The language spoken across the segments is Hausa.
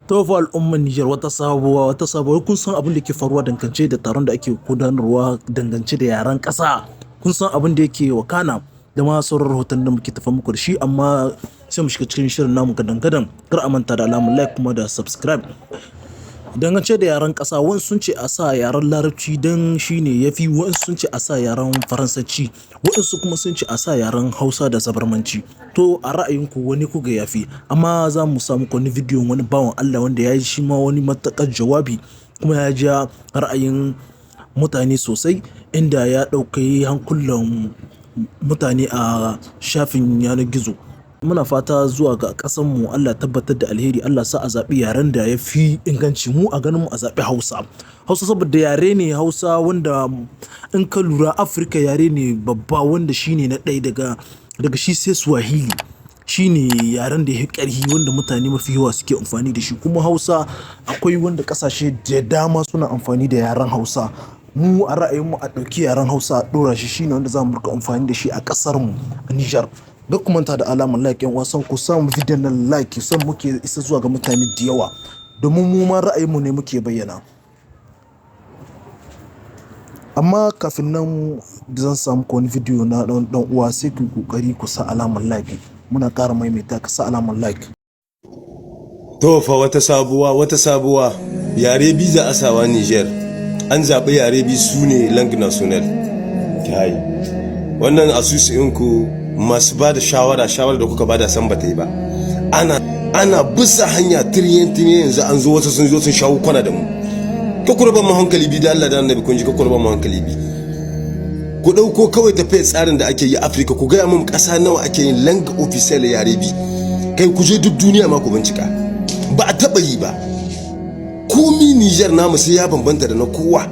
To fa al'ummar Nijar, wata sabuwa, wata sabuwa. Kun san abin da ke faruwa dangance da taron da ake gudanarwa dangance da yaren ƙasa. Kun san abin da yake wakana da ma sauran rahoton da muke tafa muku da shi, amma sai mu shiga cikin shirin namu gadan-gadan. Kar a manta da alamar like kuma da subscribe. Dangance da yaren ƙasa, wasu sun ce a sa yaren Larabci don shi ne ya fi, wasu sun ce a sa yaren Faransanci, wasu kuma sun ce a sa yaren Hausa da Zabarmanci. To a ra'ayinku wani kuga ya fi? Amma za mu sa muku wani bidiyon wani bawan Allah wanda ya yi shi ma wani matuƙar jawabi kuma ya ja ra'ayin mutane sosai, inda ya ɗauki hankulan mutane a shafin yanar gizo. Muna fata zuwa ga ƙasanmu, Allah tabbatar da alheri, Allah sa a zaɓi yaren da ya fi inganci. Mu a ganin mu, a zaɓi Hausa. Hausa saboda yare ne Hausa wanda in ka lura Afirka yare ne babba wanda shine na ɗaya daga shi sai Swahili. Shine yaren da ya fi ƙarfi wanda mutane mafi yawa suke amfani da shi. Kuma Hausa akwai wanda ƙasashe da dama suna amfani da yaren Hausa. Mu a ra'ayinmu a ɗauki yaren Hausa a ɗora shi, shine wanda za mu riƙa amfani da shi a ƙasarmu a Nijar. Kar ku manta da alamar like, 'yan uwa, son ku samu bidiyon nan like, son muke isa zuwa ga mutane da yawa, domin mu ma ra'ayinmu ne muke bayyana. Amma kafin nan da zan samu ku wani bidiyo na ɗan uwa, sai ku yi ƙoƙari ku sa alamar like. Muna ƙara maimaita, ka sa alamar like. To fa wata sabuwa, wata sabuwa. Yare biyu za a sawa Niger. An zaɓi yare biyu, su ne langue nationale. Kai. Wannan asusu ku masu ba da shawara, shawara da kuka ba da san ba ta yi ba. Ana bisa hanya tiriyan tiriyan, yanzu an zo, wasu sun zo sun shawo kwana da mu. Ka kurban mu hankali bi da Allah da Annabi, kun ji, ka kurban mu hankali bi. Ku ɗauko kawai tafiyar tsarin da ake yi Afirka, ku gaya mun ƙasa nawa ake yin langue officielle yare biyu. Kai, ku je duk duniya ma ku bincika. Ba a taɓa yi ba. Komi Nijar namu sai ya bambanta da na kowa.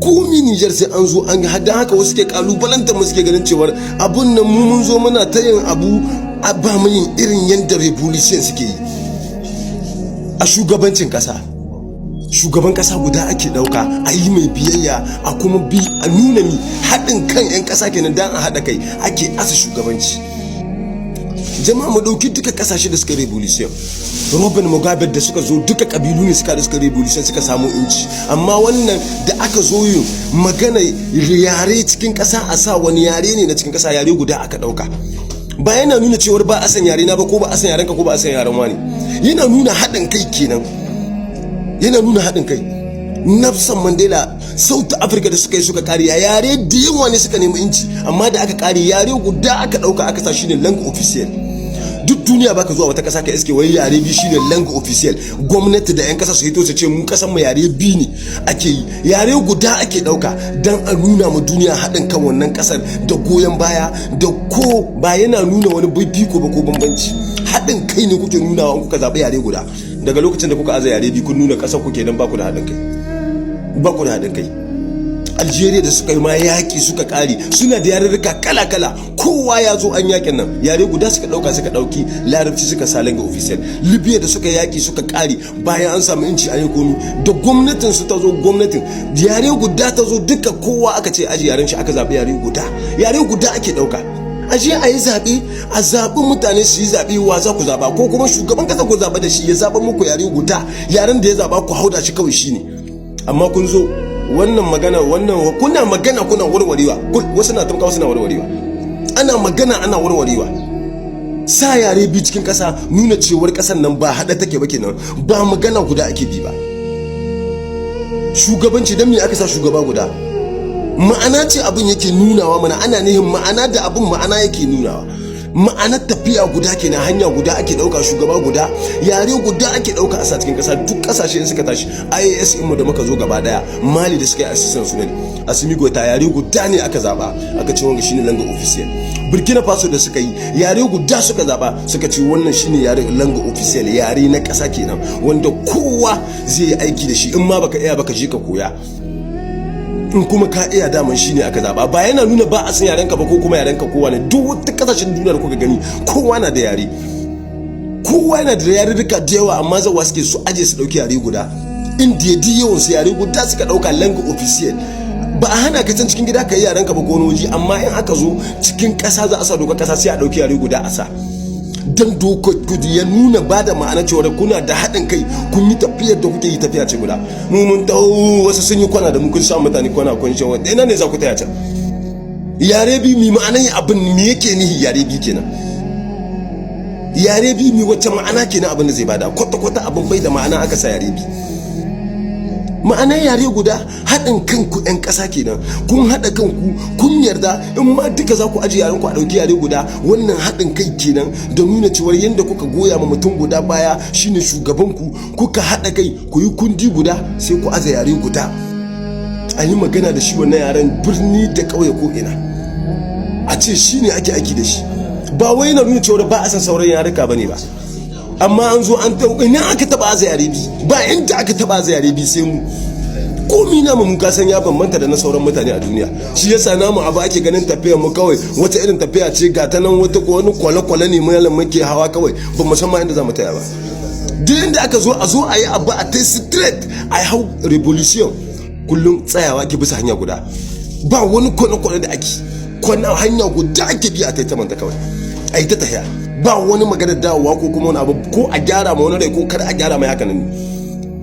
Komi Nijar sai an zo an ga, dan haka wasu ke kalubalantar mu, suke ganin cewar abun nan mu mun zo muna ta yin abu, ba mu yin irin yadda revolution suke yi a shugabancin kasa. Shugaban kasa guda ake dauka, a yi mai biyayya, a kuma bi a nuna mi haɗin kan 'yan kasa kenan, dan a haɗa kai ake asa shugabanci. Jama'a, mu dauki duka kasashe da suka revolution. Robert Mugabe da suka zo, duka kabilu ne suka da suka revolution suka samu inci. Amma wannan da aka zo yin magana yare cikin kasa, a sa wani yare ne na cikin kasa, yare guda aka dauka. Ba yana nuna cewar ba a san yare na ba, ko ba a san yaren ka, ko ba a san yaren wani. Yana nuna haɗin kai kenan, yana nuna haɗin kai. Nelson Mandela, South Africa da suka yi suka kare, yare da yawa ne suka nemi inci, amma da aka kare, yare guda aka dauka aka sa, shine langue officielle. Duk duniya baka zuwa wata kasa ka iske wai yare biyu shine langue officielle, gwamnati da yan kasa su hito su ce mu kasan mu yare biyu ne ake yi. Yare guda ake dauka dan a nuna mu duniya haɗin kan wannan kasar da goyon baya da ko ba yana nuna wani fifiko ba ko bambanci. Haɗin kai ne kuke nunawa in kuka zaɓi yare guda. Daga lokacin da kuka aza yare biyu, kun nuna ƙasar ku kenan ba ku da haɗin kai, ba ku da haɗin kai. Algeria da suka yi ma yaƙi suka ƙare, suna da yarurruka kala-kala. Kowa ya zo an yaƙin nan, yare guda suka ɗauka, suka ɗauki Larabci suka sa langue officielle. Libya da suka yaƙi suka ƙare, bayan an samu inci an yi komi, da gwamnatin su ta zo, gwamnatin yare guda ta zo, duka kowa aka ce aji yaren shi, aka zaɓi yare guda. Yare guda ake ɗauka. A je a yi zaɓe, a zaɓi mutane su yi zaɓe, wa za ku zaɓa, ko kuma shugaban ƙasa ku zaɓa da shi ya zaɓa muku yare guda, yaren da ya zaɓa ku hauda shi kawai shine. Amma kun zo wannan magana, wannan kuna magana kuna warwarewa, wasu na tumka, wasu na warwarewa, ana magana ana warwarewa. Sa yare biyu cikin ƙasa nuna cewar ƙasar nan ba haɗa take ba kenan, ba magana guda ake bi ba. Shugabanci, don me aka sa shugaba guda? Ma'ana ce abin yake nunawa mana, ana nihin ma'ana da abin, ma'ana yake nunawa. Ma'anar tafiya guda kenan, hanya guda ake dauka, shugaba guda, yare guda ake dauka a sa cikin kasa. Duk kasashe in suka tashi AES mu da muka zo gaba daya, Mali da suka yi assistant sunan Assimi Goita, yare guda ne aka zaba, aka ce wanga shine langue officielle. Burkina Faso da suka yi, yare guda suka zaba, suka ce wannan shine yare langue officielle, yare na kasa kenan wanda kowa zai yi aiki da shi. In ma baka iya baka je ka koya, in kuma ka iya daman shine aka zaba. Ba yana nuna ba a san yarenka ba ko kuma yarenka kowa ne. Duk wata kasashen duniya da kuka gani, kowa na da yare, kowa yana da yarurruka da yawa, amma zawa suke su aje su dauki yare guda. Indiya duk yawan su yare guda suka dauka langue officielle. Ba a hana ka can cikin gida ka yi yarenka ba ko wani waje, amma in aka zo cikin kasa za a sa dokar kasa, sai a dauki yare guda a sa. Dan doka ya nuna ba da ma'ana cewa kuna da haɗin kai, kun yi tafiyar da kuke yi tafiya ce guda. Mu mun taho, wasu sun yi kwana da mu, kun sa mutane kwana kun shan wanda. Ina ne za ku taya can yare bi? Mi ma'anan abin mi yake nihi? Yare bi kenan, yare bi mi wacce ma'ana kenan abin da zai bada? Kwata kwata abin bai da ma'ana aka sa yare bi. Ma'anar yare guda, haɗin kanku 'yan ƙasa kenan. Kun haɗa kanku, kun yarda in ma duka za ku ajiye yaren ku, a ɗauki yare guda. Wannan haɗin kai kenan da nuna cewar yadda kuka goya ma mutum guda baya, shine shugabanku, kuka haɗa kai ku yi kundi guda, sai ku aza yare guda, a yi magana da shi wannan yaren birni da ƙauye ko ina, a ce shi ne ake aiki da shi. Ba wai yana nuna cewar ba a san sauran yaruka bane ba, amma an zo an ta ina aka taba aza yare bi? Ba inda aka taba aza yare bi sai mu. Komi namu mun kasan ya bambanta da na sauran mutane a duniya. Shi yasa namu abu ake ganin tafiyar mu kawai wata irin tafiya ce, ga ta nan wata wani kwale-kwale ne malam muke hawa kawai, ba mu san ma inda za mu taya ba. Duk inda aka zo, a zo a yi abu a ta straight, a hau revolution. Kullum tsayawa ake bisa hanya guda, ba wani kwane-kwane da ake kwana, hanya guda ake bi a ta manta kawai, a yi ta tahiya, ba wani magana dawowa ko kuma wani abu, ko a gyara ma wani rai ko kada a gyara mai, haka nan.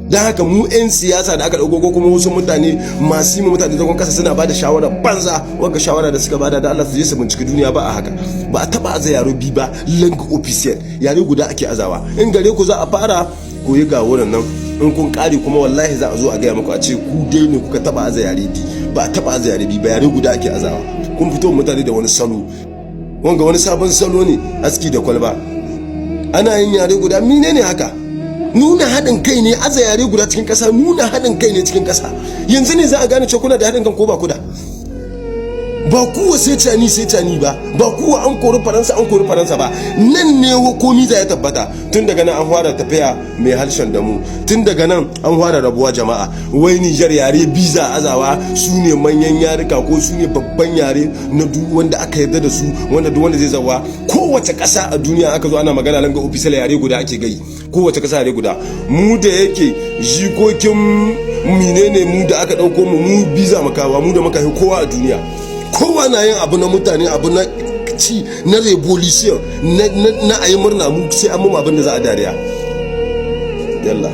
Don haka mu 'yan siyasa da aka ɗauko ko kuma wasu mutane masu yi mutane zagon kasa suna ba da shawara banza, wanga shawara da suka bada, da Allah su je su binciki duniya, ba a haka. Ba a taba aza yare bi ba, langue officielle, yare guda ake azawa. In gare ku za a fara koyi, ga wurin nan in kun kare kuma, wallahi za a zo a gaya muku a ce ku dai ne kuka taba aza yare bi. Ba a taba aza yare bi ba, yare guda ake azawa. Kun fito mutane da wani salo, wanga wani sabon salo ne, aski da kwalba, ana yin yare guda. Mine ne haka? Nuna haɗin kai ne aza yare guda cikin ƙasa, nuna haɗin kai ne cikin ƙasa. Yanzu ne za a gane cewa kuna da haɗin kan ko ba ku da. Ba kuwa sai cani sai cani ba, ba kuwa an kori Faransa, an kori Faransa ba. Nan ne komi za ya tabbata. Tun daga nan an fara tafiya mai harshen damu, tun daga nan an fara rabuwa jama'a. Wai Nijar yare biza azawa, su ne manyan yarika ko su ne babban yare na duk wanda aka yarda da su, wanda duk wanda zai zawa kowace ƙasa a duniya, aka zo ana magana langue officielle, yare guda ake gai, kowace ƙasa yare guda. Mu da yake jikokin menene, mu da aka ɗauko mu, mu biza makawa, mu da muka yi kowa a duniya, kowa na yin abu na mutane, abu na ci na revolution, na a yi murna, mu sai an mu abin da za a dariya. Yalla.